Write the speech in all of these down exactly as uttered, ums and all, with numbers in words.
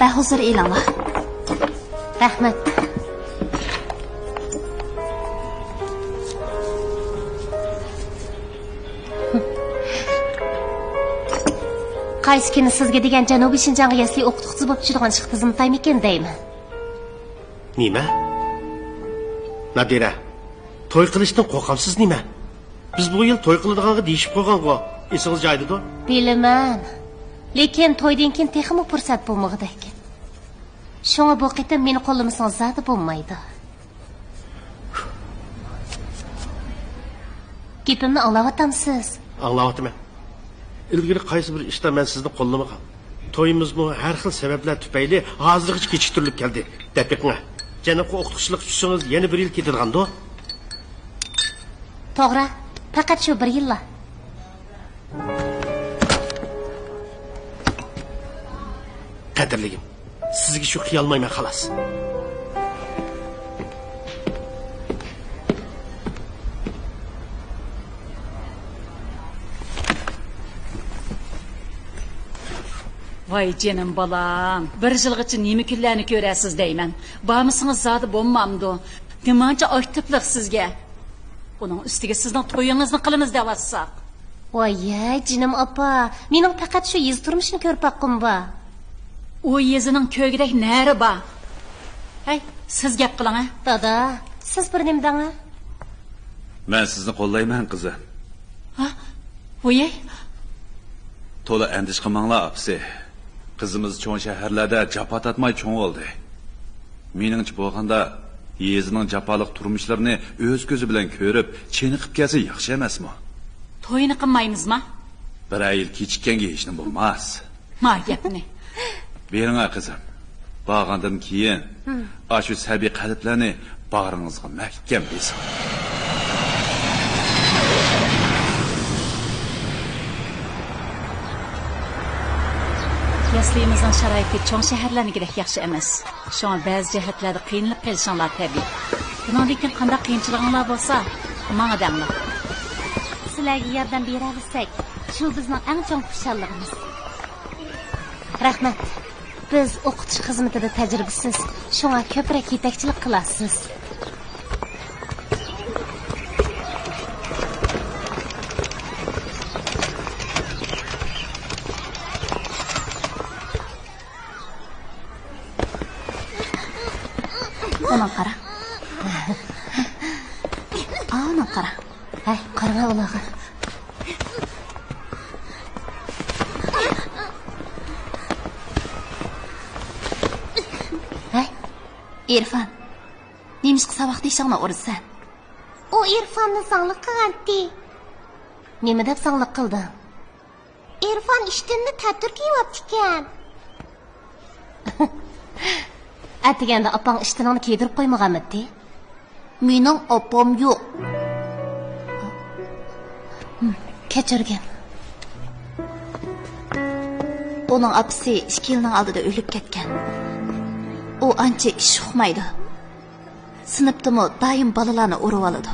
بەھۇزۇر ئېلىڭلار. رەھمەت. قايسى كۈنى سىزگە دېگەن جەنۇبىي شىنجاڭغا يەسلى ئوقۇتقۇچىسى بولۇپ چۈشىدىغان ئىشقا تىزىملىتايمىكىن دەيمەن. نېمە؟ نادىرە، توي قىلىشتىن قورقامسىز نېمە؟ بىز بۇ يىل توي قىلىدىغانغا دېيىشىپ قويغانغۇ، ئېسىڭىز جايدىدۇ؟ بىلىمەن. لېكىن تويدىن كېيىن تېخىمۇ پۇرسەت بولمىغۇدەك. شۇڭا بۇ قېتىم مېنى قوللىمىسىڭىز زادى بولمايدۇ. گېپىمنى ئاڭلاۋاتامسىز؟ ئاڭلاۋاتىمەن. ئىلگىرى قايسى بىر ئىشتا مەن سىزنى قوللىمىغان. تويىمىزمۇ ھەر خىل سەۋەبلەر تۈپەيلى ھازىرغىچە كېچىكتۈرۈلۈپ كەلدى. دەپ بېقىڭە. جەنۇبقا ئوقۇتقۇچىلىققا چۈشسىڭىز يەنە بىر يىل كېتىدىغاندۇ؟ توغرا، پەقەت شۇ بىر يىللا. قەدىرلىگىم، سىزگە شۇ قىيالمايمەن خالاس. ۋاي جېنىم بالام، بىر يىلغىچە نېمە كۈنلەرنى كۆرەرسىز دەيمەن. بارمىسىڭىز زادى بولمامدۇ؟ نېمانچە ئاكتىپلىق سىزگە. ئۇنىڭ ئۈستىگە سىزنىڭ تويىڭىزنى قىلىمىز دەۋاتساق. ۋاي يەي، جېنىم ئاپا، مېنىڭ پەقەت شۇ يېزا تۇرمۇشىنى كۆرۈپ باققۇم بار. ئۇ يېزىنىڭ كۆرگۈدەك نەرى بار؟ ھەي، سىز گەپ قىلىڭ ھە. دادا، سىز بىر نېمە دەڭ ھە. مەن سىزنى قوللايمەن، قىزىم. ھە؟ ۋويەي. تولا ئەندىشە قىلماڭلار، ئاپىسى. قىزىمىز چوڭ شەھەرلەردە جاپا تارتماي چوڭ بولدى. مېنىڭچە بولغاندا، يېزىنىڭ جاپالىق تۇرمۇشلىرىنى ئۆز كۆزى بىلەن كۆرۈپ، چېنىقىپ كەلسە ياخشى ئەمەسمۇ؟ توينى قىلمايمىزما؟ بىرەر يىل كېچىككەنگە ھېچنېمە بولماس. ما گەپنى. بېرىڭە قىزىم. بارغاندىن كېيىن، ھىم، ئاشۇ سەبىي قەلبلەرنى باغرىڭىزغا مەھكەم بېسىڭ. يەسلىمىزنىڭ شارائىتى چوڭ شەھەرلەرنىڭكىدەك ياخشى ئەمەس. شۇڭا بەزى جەھەتلەردە قىينىلىپ قېلىشىڭلار تەبىئىي. بۇنىڭدىن كېيىن قانداق قىيىنچىلىقىڭلار بولسا، ماڭا دەڭلار. سىلەرگە ياردەم بېرەلىسەك، شۇ بىزنىڭ ئەڭ چوڭ خۇشاللىقىمىز. رەھمەت. بىز ئوقۇتۇش خىزمىتىدە تەجرىبىسىز، شۇڭا كۆپرەك يېتەكچىلىك قىلارسىز. ئۇنىڭغا قارا. ئانىڭغا قارا. ھەي، قارىما ئۇلارغا. ھەي، ئېرفان، نېمىشقا ساۋاقدىشىڭنى ئۇرىسەن؟ ئۇ ئېرفاننى زاڭلىق قىلغانتى. نېمە دەپ زاڭلىق قىلدىڭ؟ ئېرفان ئىشتىنىنى تەتۈر كىيىۋاپتىكەن. ئەتىگەندە ئاپاڭ ئىشتىنىڭنى كىيدۈرۈپ قويمىغانمىدى؟ مېنىڭ ئاپام يوق. كەچۈرگىن. ئۇنىڭ ئاپىسى ئىككى يىلنىڭ ئالدىدا ئۆلۈپ كەتكەن. ئۇ ئانچە ئىش ئۇقمايدۇ. سىنىپتىمۇ دائىم بالىلارنى ئۇرۇۋالىدۇ.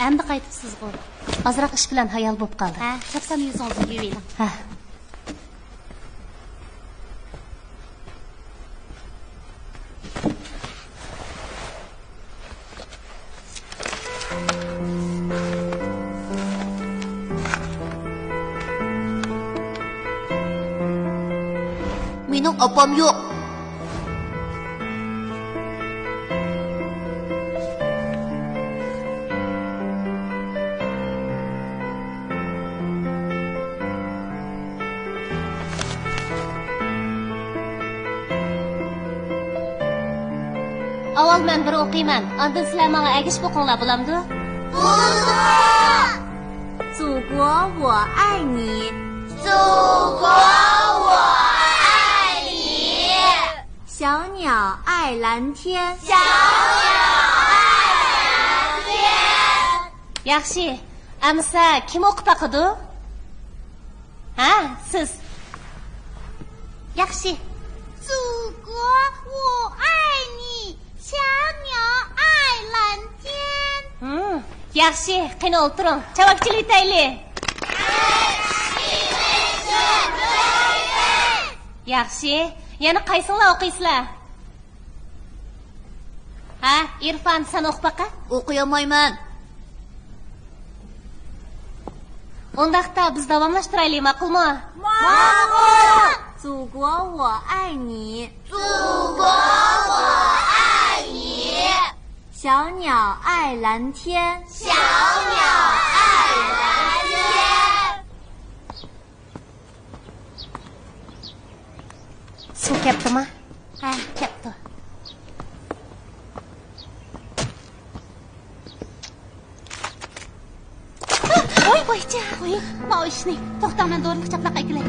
ئەمدى قايتىپسىزغۇ؟ ئازراق ئىش بىلەن ھايال بولۇپ قالدىم. ھە، چاپسان يۈزىڭىزنى يۇيۇۋېلىڭ. ھە. مېنىڭ ئاپام يوق. ئاۋۋال مەن بىر ئوقۇيمەن، ئاندىن سىلەر ماڭا ئەگىشىپ ئوقۇڭلار، بولامدۇ؟ بولىدۇ! 祖国我爱你。祖国我爱你。小鸟爱蓝天。小鸟爱蓝天。 ياخشى، ئەمىسە كىم ئوقۇپ باقىدۇ؟ ھە، سىز. ياخشى. 祖国我爱你。ياخشى، قېنى ئولتۇرۇڭ، چاۋاك چېلىۋېتەيلى. ياخشى، يەنە قايسىڭلار ئوقۇيسىلەر؟ ھە، ئىرفان، سەن ئوقۇپ باقە. ئوقۇيالمايمەن. ئۇنداقتا بىز داۋاملاشتۇرايلى، ماقۇلمۇ؟ ماقۇل! 祖国我爱你。祖国我爱你。小鸟爱蓝天。小鸟爱蓝天。 سۇ كەپتىما؟ ھە، كەپتۇ. ۋاي، ۋايجان! قويۇڭ ماۋۇ ئىشنى. توختاڭ، مەن دورىنى قۇچاقلاپ ئەكېلەي.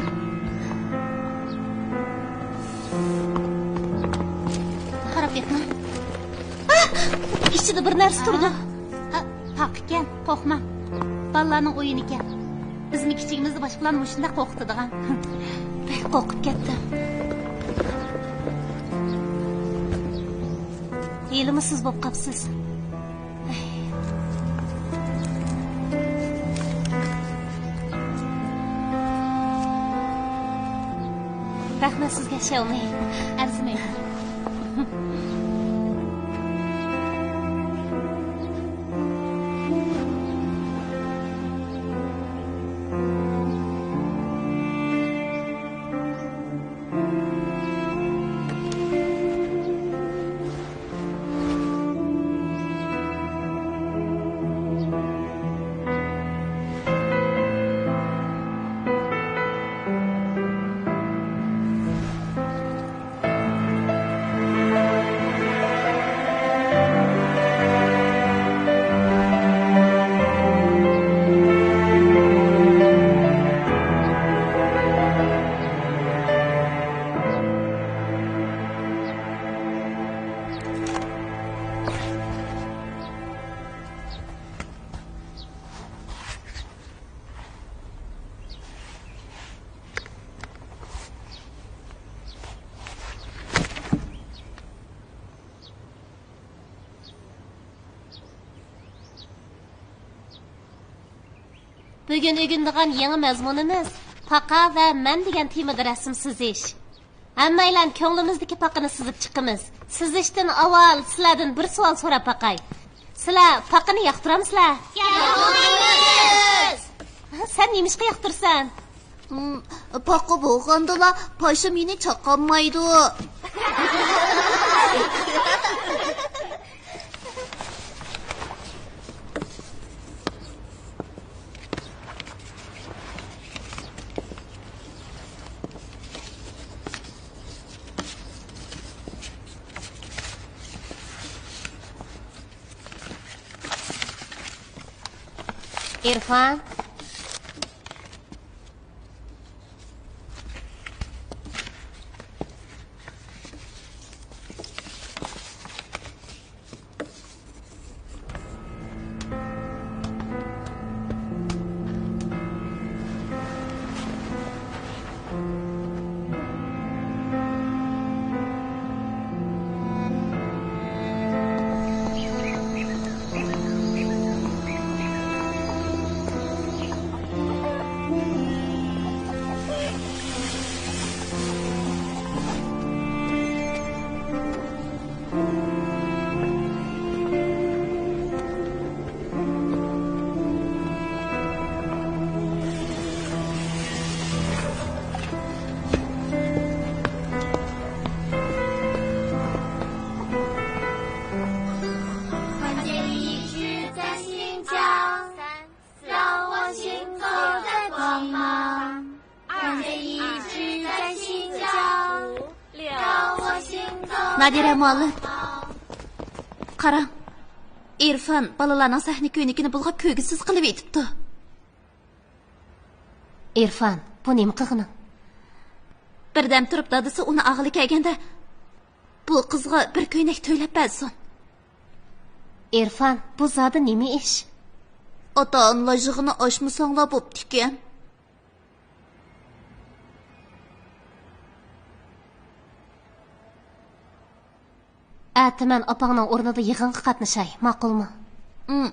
خاراب گەپمۇ؟ ئىچىدە بىر نەرسە تۇرىدۇ. ھە، پاقىكەن، قورقماڭ. بالىلارنىڭ ئويۇنىكەن. بىزمۇ كىچىكىمىزدە باشقىلارنى مۇشۇنداق قورقۇتىدىغان. بەك قورقۇپ كەتتىم. ھېلىمۇ سىز بولۇپ قاپسىز. رەھمەت سىزگە، شياۋمىي. ئەرزىمەيدۇ. بۈگۈن ئۆگىنىدىغان يېڭى مەزمۇنىمىز پاقا ۋە مەن دېگەن تېمىدا رەسىم سىزىش. ھەممەيلەن كۆڭلىمىزدىكى پاقىنى سىزىپ چىقىمىز. سىزىشتىن ئاۋۋال سىلەردىن بىر سوئال سوراپ باقاي. سىلەر پاقىنى ياقتۇرامسىلەر؟ ياقتۇرمايمىز. سەن نېمىشقا ياقتۇرىسەن؟ ھىم، پاقا بولغاندىلا پاشا مېنى چاقالمايدۇ. ئىرفان. نادىرە مۇئەللىم، قاراڭ، ئىرفان بالىلارنىڭ سەھنە كۆينىكىنى بۇلغاپ كۆرگۈسىز قىلىۋېتىپتۇ. ئىرفان، بۇ نېمە قىلغىنىڭ؟ بىردەم تۇرۇپ دادىسى ئۇنى ئالغىلى كەلگەندە، بۇ قىزغا بىر كۆينەك تۆلەپ بەرسۇن. ئىرفان، بۇ زادى نېمە ئىش؟ ئاتا-ئانىلار يىغىنى ئاچمىساڭلار بوپتىكەن. ئەتە مەن ئاپاڭنىڭ ئورنىدا يىغىنغا قاتنىشاي، ماقۇلمۇ؟ ئىم.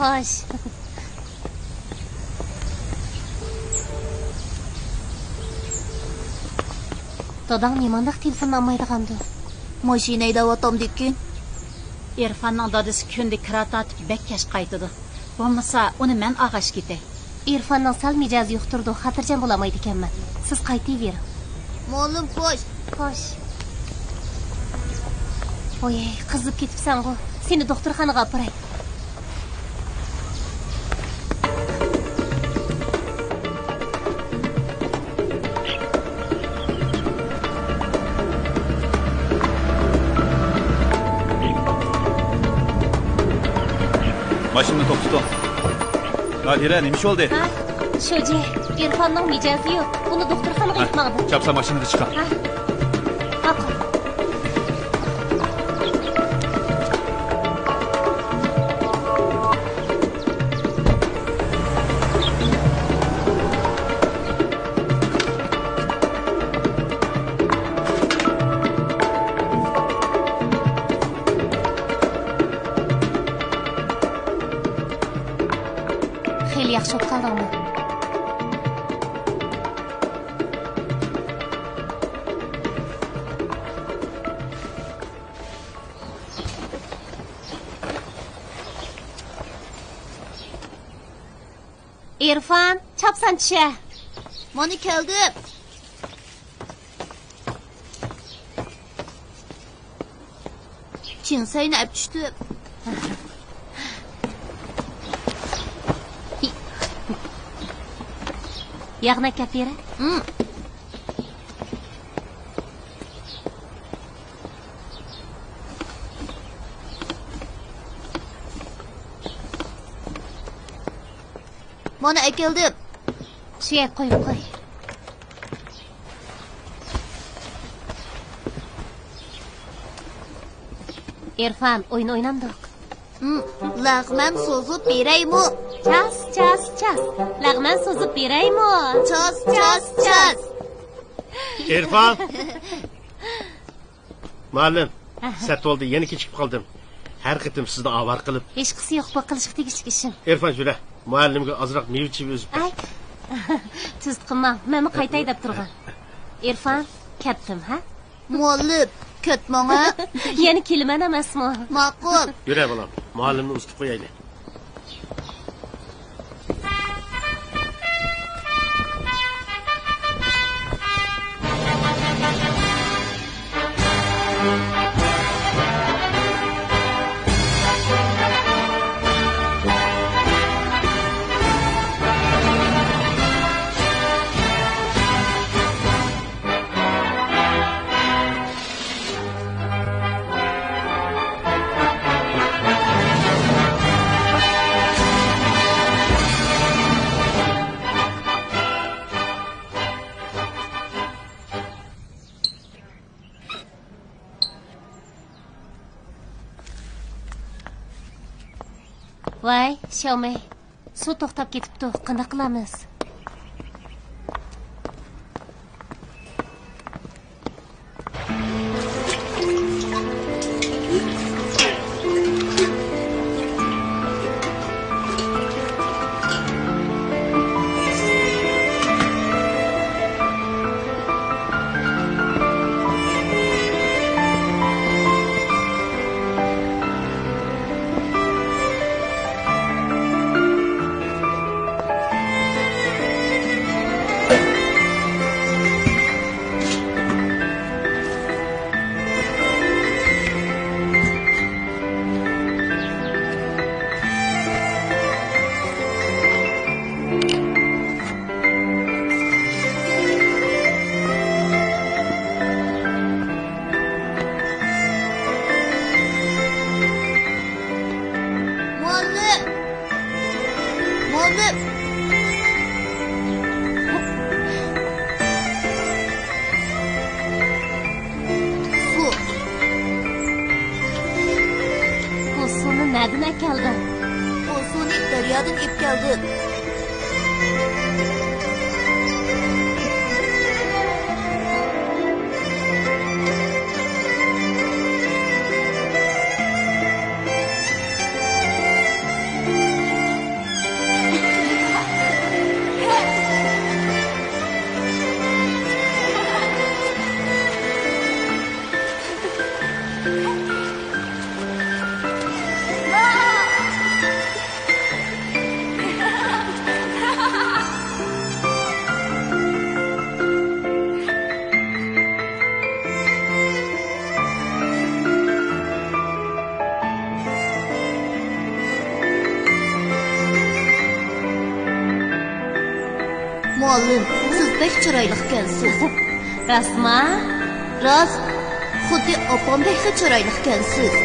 ئاش. داداڭ نېمانداق تېلېفوننى ئالمايدىغاندۇ؟ ماشىنا ھەيدەۋاتامدىكىن. ئېرفاننىڭ دادىسى كۈندە كىرا تارتىپ بەك كەچ قايتىدۇ. بولمىسا ئۇنى مەن ئالغاچ كېتەي. ئېرفاننىڭ سەل مىجەزى يۇقتۇرىدۇ، خاتىرجەم بولالمايدىكەنمەن. سىز قايتىۋېرىڭ. مۇئەللىم، خوش. خوش. ۋوي، قىزىپ كېتىپسەنغۇ. سېنى دوختۇرخانىغا ئاپىراي. ماشىنىنى توختىتىڭ. نادىرە، نېمە ئىش بولدى؟ ھە؟ شۇجى، ئېرفاننىڭ مىجەزى يوق. ئۇنى دوختۇرخانىغا ئېلىپ ماڭدىم. چاپسان ماشىنىغا چىقىڭ. ھە. ھاق. خېلى ياخشى بولۇپ قالدىڭمۇ؟ ئېرفان، چاپسان چۈشە. مانا كەلدىم. چىڭسەينى ئەپ چۈشتۈم. ياغنى ئەكەپ بېرە. ھىم. مانا ئەكەلدىم. شۇ يەرگە قويۇپ قوي. ئېرفان، ئويۇن ئوينامدۇق؟ ھىم، لەغمەن سوزۇپ بېرەيمۇ؟ چاس، چاس، چاس. لەغمەن سوزۇپ بېرەيمۇ؟ چاس، چاس، چاس. ئېرفان! مۇئەللىم، ئەھە. سەت بولدى، يەنە كېچىكىپ قالدىم. ھەر قېتىم سىزنى ئاۋارە قىلىپ. ھېچقىسى يوق، بۇ قىلىشقا تېگىشلىك ئىشىم. ئېرفان، يۈرە. مۇئەللىمگە ئازراق مېۋە چىۋە ئۈزۈپ بەر. ئەي. تۈزۈت قىلماڭ، مەنمۇ قايتاي دەپ تۇرغان. ئېرفان، كەتتىم، ھە؟ مۇئەللىم، كەتمەڭ، ھە؟ يەنە كېلىمەن ئەمەسمۇ؟ ماقۇل. يۈرە، بالام، مۇئەللىمنى ئۇزىتىپ قويايلى. ۋاي، شياۋمېي، سۇ توختاپ كېتىپتۇ، قانداق قىلارمىز؟ مۇئەللىم! مۇئەللىم! سۇ. بۇ سۇنى نەدىن ئەكەلدىڭ؟ بۇ سۇنى دەريادىن ئېلىپ كەلدىم. مۇئەللىم، سىز بەك چىرايلىقكەنسىز. راستما؟ راست. خۇددى ئاپامدەكلا چىرايلىقكەنسىز.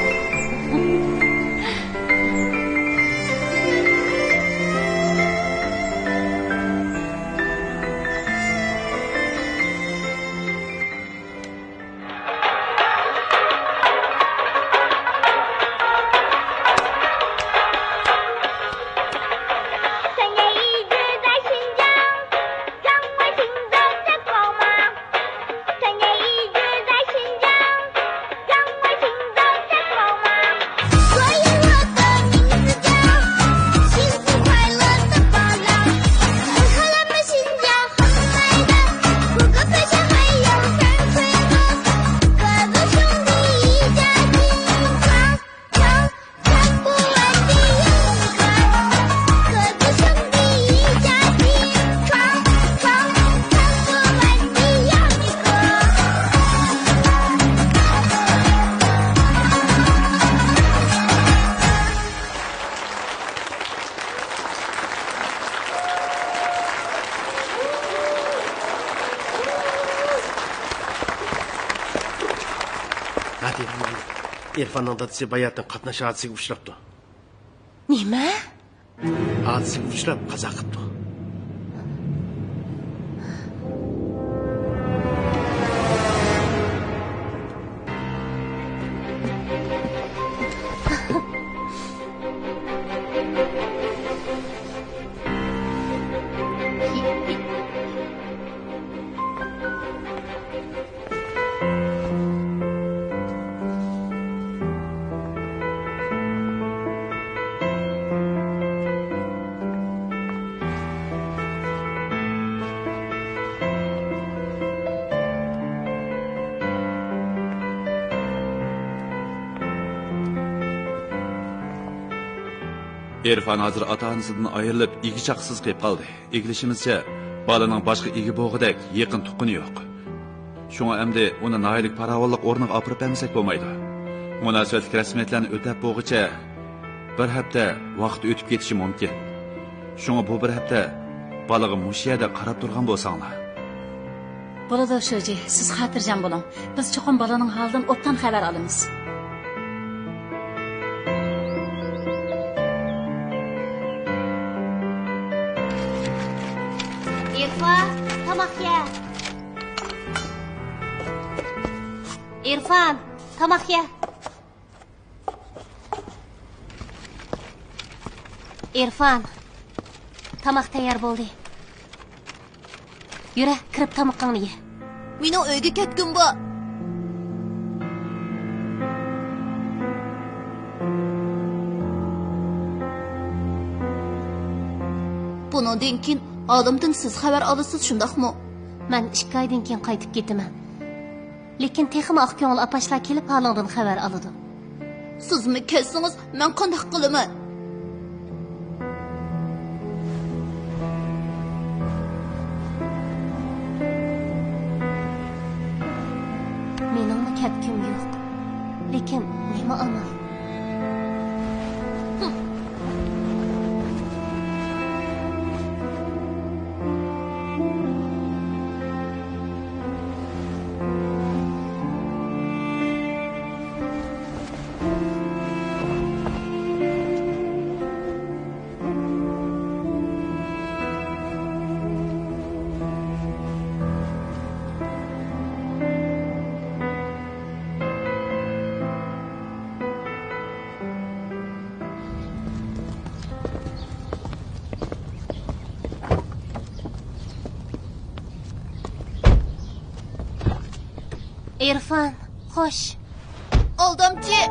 ئىرفاننىڭ دادىسى باياتىن قاتناش ھادىسىسىگە ئۇچراپتۇ. نېمە؟ ھادىسىگە ئۇچراپ، قازا قىپتۇ. ئىرفان ھازىر ئاتا-ئانىسىدىن ئايرىلىپ، ئىگە-چاقىسىز قېلىپ قالدى. ئىگىلىشىمىزچە، بالىنىڭ باشقا ئىگە بوغۇدەك يېقىن تۇغقىنى يوق. شۇڭا ئەمدى ئۇنى ناھىيەلىك پاراۋانلىق ئورنىغا ئاپىرىپ بەرمىسەك بولمايدۇ. مۇناسىۋەتلىك رەسمىيەتلەرنى ئۆتەپ بولغۇچە بىر ھەپتە ۋاقىت ئۆتۈپ كېتىشى مۇمكىن. شۇڭا بۇ بىر ھەپتە بالىغا مۇشۇ يەردە قاراپ تۇرغان بولساڭلار. بولىدۇ، شۇجى، سىز خاتىرجەم بولۇڭ. بىز چوقۇم بالىنىڭ ھالىدىن ئوبدان خەۋەر ئالىمىز. ئىرفان، تاماق يە. ئىرفان، تاماق يە. ئىرفان، تاماق تەييار بولدى. يۈرە، كىرىپ تامىقىڭنى يە. مېنىڭ ئۆيگە كەتكۈم بار. بۇنىڭدىن كېيىن ئالىمدىن سىز خەۋەر ئالىسىز، شۇنداقمۇ؟ مەن ئىككى ئايدىن كېيىن قايتىپ كېتىمەن. لېكىن تېخىمۇ ئاق كۆڭۈل ئاپاشلار كېلىپ ھالىڭدىن خەۋەر ئالىدۇ. سىزمۇ كەتسىڭىز، مەن قانداق قىلىمەن؟ مېنىڭمۇ كەتكۈم يوق. لېكىن نېمە ئامال؟ ئىرفان، خوش. ئالدامچى!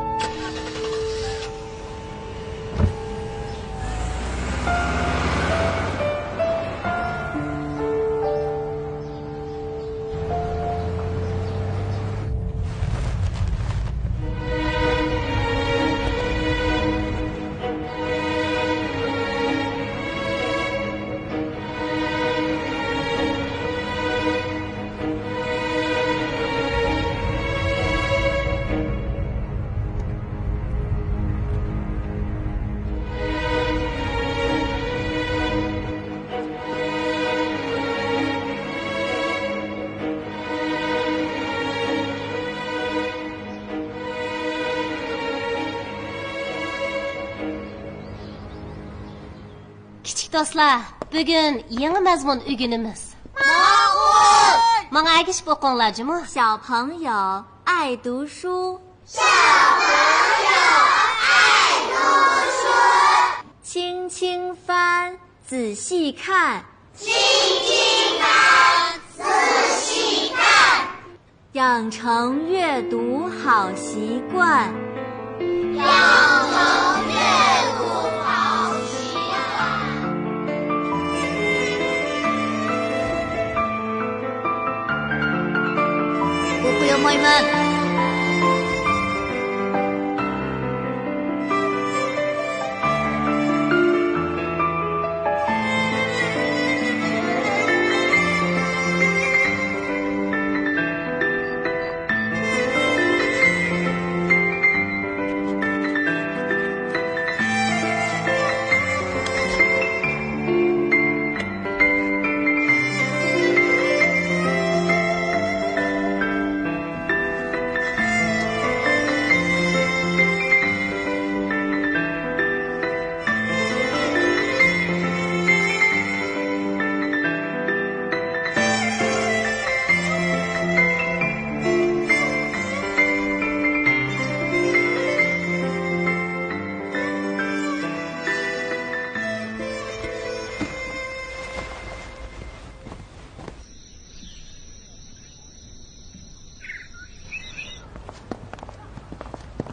دوستلار، بۈگۈن يېڭى مەزمۇن ئۆگىنىمىز. ماقۇل! ماڭا ئەگىشىپ ئوقۇڭلار جۇمۇ. 小朋友爱读书。小朋友爱读书。轻轻翻，仔细看。轻轻翻，仔细看。 养成阅读好习惯。养成阅读好习惯。ئوقۇيالمايمەن.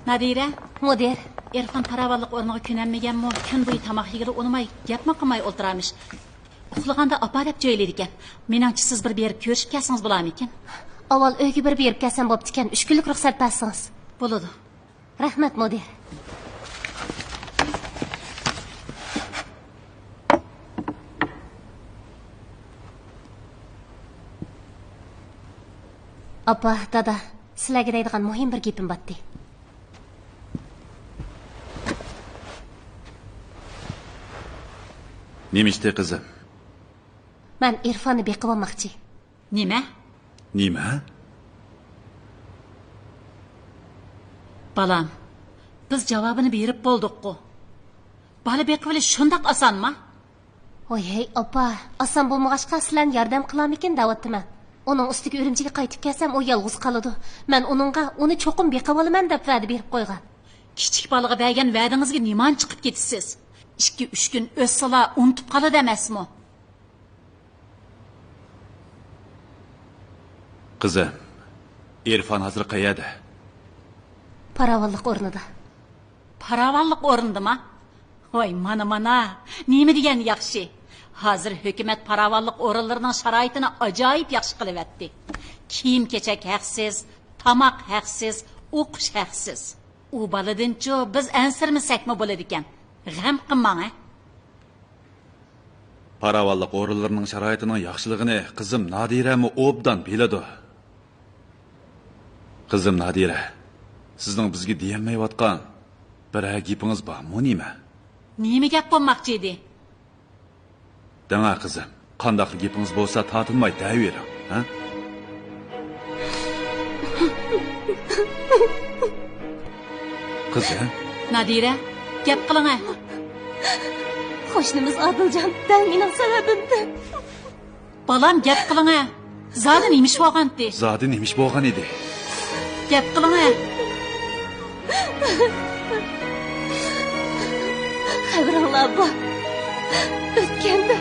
نادىرە. مۇدىر. ئېرفان پاراۋانلىق ئورنىغا كۆنەلمىگەنمۇ، كۈن بويى تاماق يېگىلى ئۇنىماي، گەپمۇ قىلماي ئولتۇرارمىش. ئۇخلىغاندا ئاپا دەپ جۆيلەيدىكەن. مېنىڭچە سىز بىر بېرىپ كۆرۈشۈپ كەلسىڭىز بولامىكىن؟ ئاۋۋال ئۆيگە بىر بېرىپ كەلسەم بوپتىكەن، ئۈچ كۈنلۈك رۇخسەت بەرسىڭىز. بولىدۇ. رەھمەت، مۇدىر. ئاپا، دادا، سىلەرگە دەيدىغان مۇھىم بىر گېپىم باتتى. نېمە ئىشتى، قىزىم؟ مەن ئېرفاننى بېقىۋالماقچى. نېمە؟ نېمە؟ بالام، بىز جاۋابىنى بېرىپ بولدۇققۇ. بالا بېقىۋېلىش شۇنداق ئاسانما؟ ۋاي ھەي، ئاپا، ئاسان بولمىغاچقا سىلەرنى ياردەم قىلارمىكىن دەۋاتىمەن. ئۇنىڭ ئۈستىگە ئۈرۈمچىگە قايتىپ كەلسەم ئۇ يالغۇز قالىدۇ. مەن ئۇنىڭغا ئۇنى چوقۇم بېقىۋالىمەن دەپ ۋەدە بېرىپ قويغان. كىچىك بالىغا بەرگەن ۋەدىڭىزگە نېمانچە چىقىپ كېتىسىز؟ ئىككى، ئۈچ كۈن ئۆتسىلا ئۇنتۇپ قالىدۇ ئەمەسمۇ؟ قىزىم، ئېرفان ھازىر قەيەردە؟ پاراۋانلىق ئورنىدا. پاراۋانلىق ئورنىدىما؟ ۋاي، مانا، مانا، نېمە دېگەن ياخشى. ھازىر ھۆكۈمەت پاراۋانلىق ئورۇنلىرىنىڭ شارائىتىنى ئاجايىپ ياخشى قىلىۋەتتى. كىيىم-كېچەك ھەقسىز، تاماق ھەقسىز، ئوقۇش ھەقسىز. ئۇ بالىدىنچۇ بىز ئەنسىرىمىسەكمۇ بولىدىكەن. غەم قىلماڭ، ھە. پاراۋانلىق ئورۇنلىرىنىڭ شارائىتىنىڭ ياخشىلىقىنى قىزىم نادىرەمۇ ئوبدان بىلىدۇ. قىزىم نادىرە، سىزنىڭ بىزگە دېيەلمەيۋاتقان بىرەر گېپىڭىز بارمۇ نېمە؟ نېمە گەپ بولماقچى ئىدى؟ دەڭە قىزىم، قانداقلا گېپىڭىز بولسا تارتىنماي دەۋېرىڭ، ھە؟ قىزىم. نادىرە، گەپ قىلىڭە. قوشنىمىز ئادىلجان دەل مېنىڭ سەۋەبىمدىن. بالام، گەپ قىلىڭە. زادى نېمە ئىش بولغانتى؟ زادى نېمە ئىش بولغان ئىدى؟ گەپ قىلىڭە. خەۋىرىڭلار بار. ئۆتكەندە.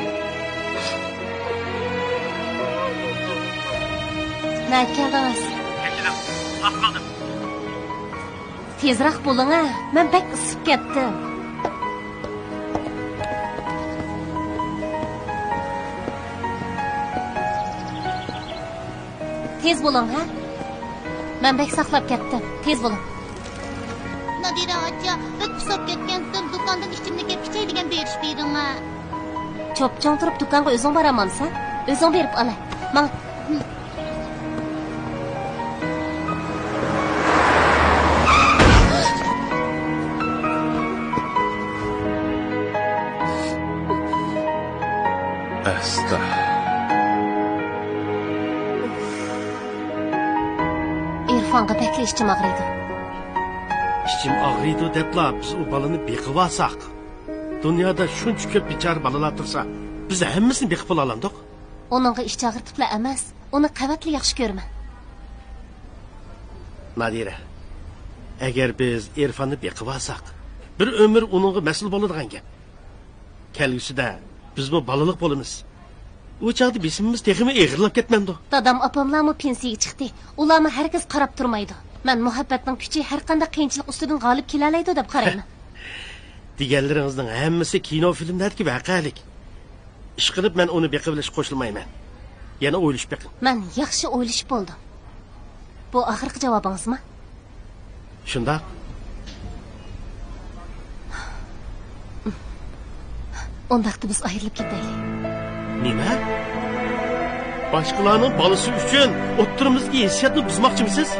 نەگە كەلدىڭىز؟ كەچۈرۈڭ، ئاز قالدىم. تېزراق بولۇڭ ھە، مەن بەك ئىسسىپ كەتتىم. تېز بولۇڭ ھە، مەن بەك ساقلاپ كەتتىم. تېز بولۇڭ. نادىرە ئاچا، بەك ئۇسساپ كەتكەنتىم، دۇكاندىن ئىچىملىك ئەپ ئىچەي دېگەن بېرىش بېرىڭە. چوپچوڭ تۇرۇپ دۇكانغا ئۆزۈڭ بارالمامسەن؟ ئۆزۈڭ بېرىپ ئالاي. ماڭ. ئەستا. ئېرفانغا بەكلا ئىچىم ئاغرىيدۇ. ئىچىم ئاغرىيدۇ دەپلا بىز ئۇ بالىنى بېقىۋالساق. دۇنيادا شۇنچە كۆپ بىچارە بالىلار تۇرسا، بىز ھەممىسىنى بېقىپ بولالامدۇق؟ ئۇنىڭغا ئىچ ئاغرىتىپلا ئەمەس، ئۇنى قەۋەتلا ياخشى كۆرىمەن. نادىرە، ئەگەر بىز ئېرفاننى بېقىۋالساق، بىر ئۆمۈر ئۇنىڭغا مەسئۇل بولىدىغان گەپ. كەلگۈسىدە بىزمۇ بالىلىق بولىمىز. ئۇ چاغدا بېسىمىمىز تېخىمۇ ئېغىرلاپ كەتمەمدۇ؟ دادام، ئاپاملارمۇ پېنسىيەگە چىقتى. ئۇلارمۇ ھەرگىز قاراپ تۇرمايدۇ. مەن مۇھەببەتنىڭ كۈچى ھەرقانداق قىيىنچىلىق ئۈستىدىن غالىب كېلەلەيدۇ دەپ قارايمەن. دېگەنلىرىڭىزنىڭ ھەممىسى كىنو فىلىملەردىكى ۋەقەلىك. ئىشقىلىپ، مەن ئۇنى بېقىۋېلىشقا قوشۇلمايمەن. يەنە ئويلىشىپ بېقىڭ. مەن ياخشى ئويلىشىپ بولدۇم. بۇ ئاخىرقى جاۋابىڭىزمۇ؟ شۇنداق. ئۇنداقتا بىز ئايرىلىپ كېتەيلى. نېمە؟ باشقىلارنىڭ بالىسى ئۈچۈن ئوتتۇرىمىزدىكى ھېسسىياتنى بۇزماقچىمۇسىز؟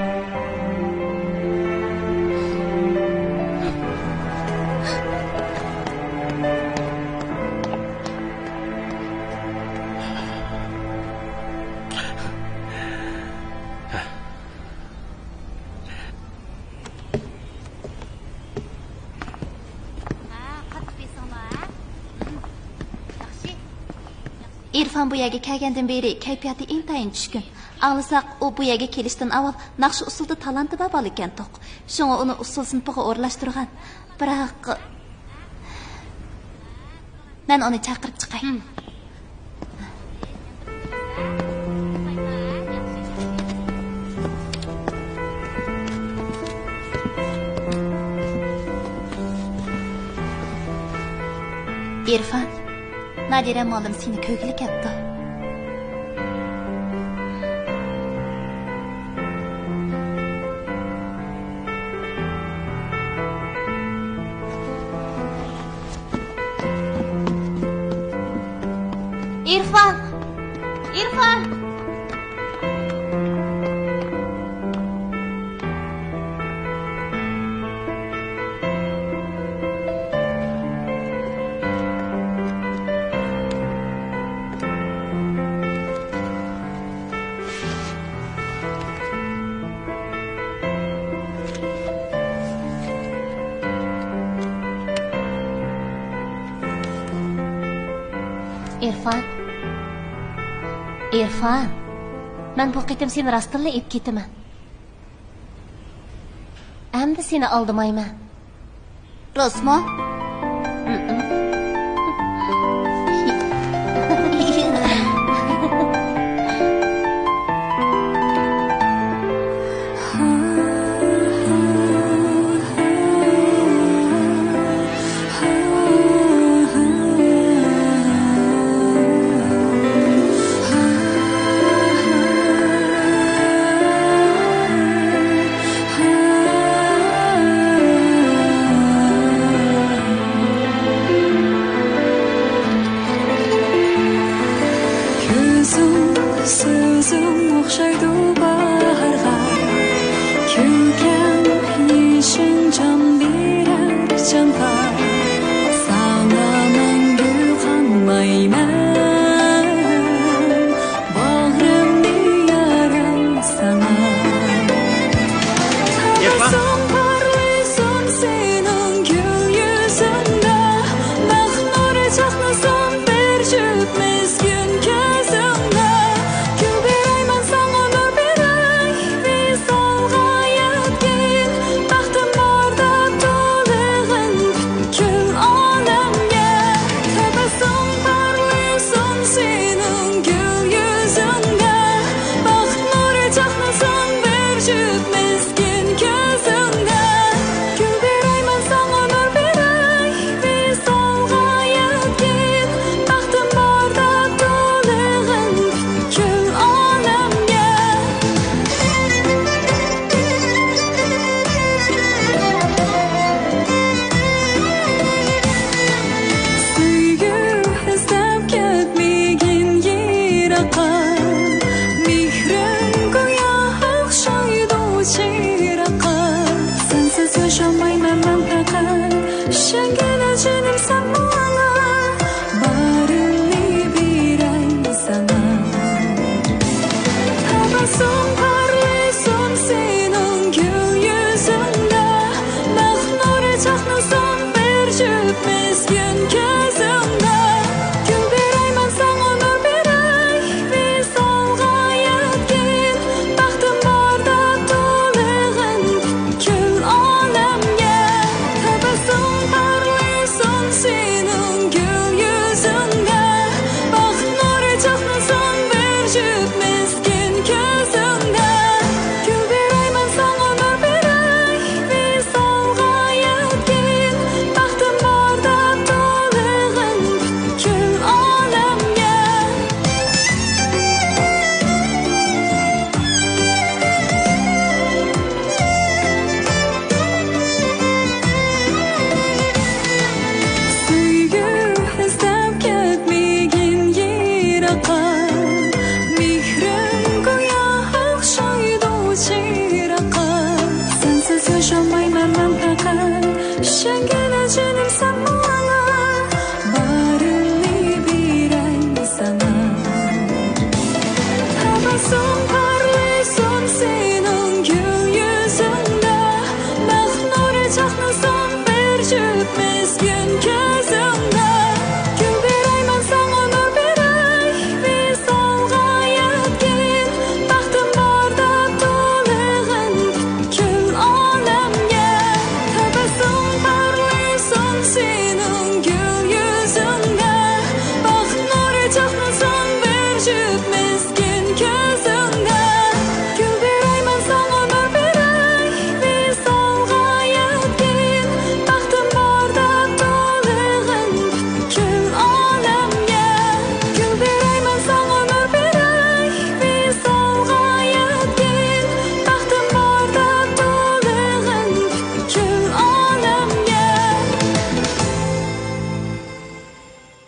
ئىرفان بۇ يەرگە كەلگەندىن بېرى كەيپىياتى ئىنتايىن چۈشكۈن. ئاڭلىساق، ئۇ بۇ يەرگە كېلىشتىن ئاۋۋال ناخشا ئۇسسۇلدا تالانتى بار بالا ئىكەنتۇق. شۇڭا ئۇنى ئۇسسۇل سىنىپىغا ئورۇنلاشتۇرغان. بىراق، مەن ئۇنى چاقىرىپ چىقاي. ئىرفان، نادىرە مۇئەللىم سېنى كۆرگىلى كەپتۇ. ئىرفان! ئىرفان! ئىرفان، ئىرفان، مەن بۇ قېتىم سېنى راستتىنلا ئېلىپ كېتىمەن. ئەمدى سېنى ئالدىمايمەن. راستمۇ؟ كۆزۈڭ، سۆزۈڭ ئوخشايدۇ باھارغا، كۈلكەڭ يېشىڭ جان بېرەر جانغا. ساڭا مەڭگۈ قانمايمەن، باغرىمنى يارەم ساڭا. تەبەسسۇم پارلىسۇن سېنىڭ گۈل يۈزۈڭدە، بەخت نۇرى چاقنىسۇن بىر جۈپ مىسكىن كۆزۈڭدە. گۈل بېرەيمەن ساڭا، نۇر بېرەي ۋىسالغا يەتكىن، بەختىم باردا تولغىن پۈتكۈل ئالەمگە. تەبەسسۇم پارلىسۇن سېنىڭ گۈل يۈزۈڭدە، بەخت نۇرى چاقنىسۇن بىر جۈپ مىسكىن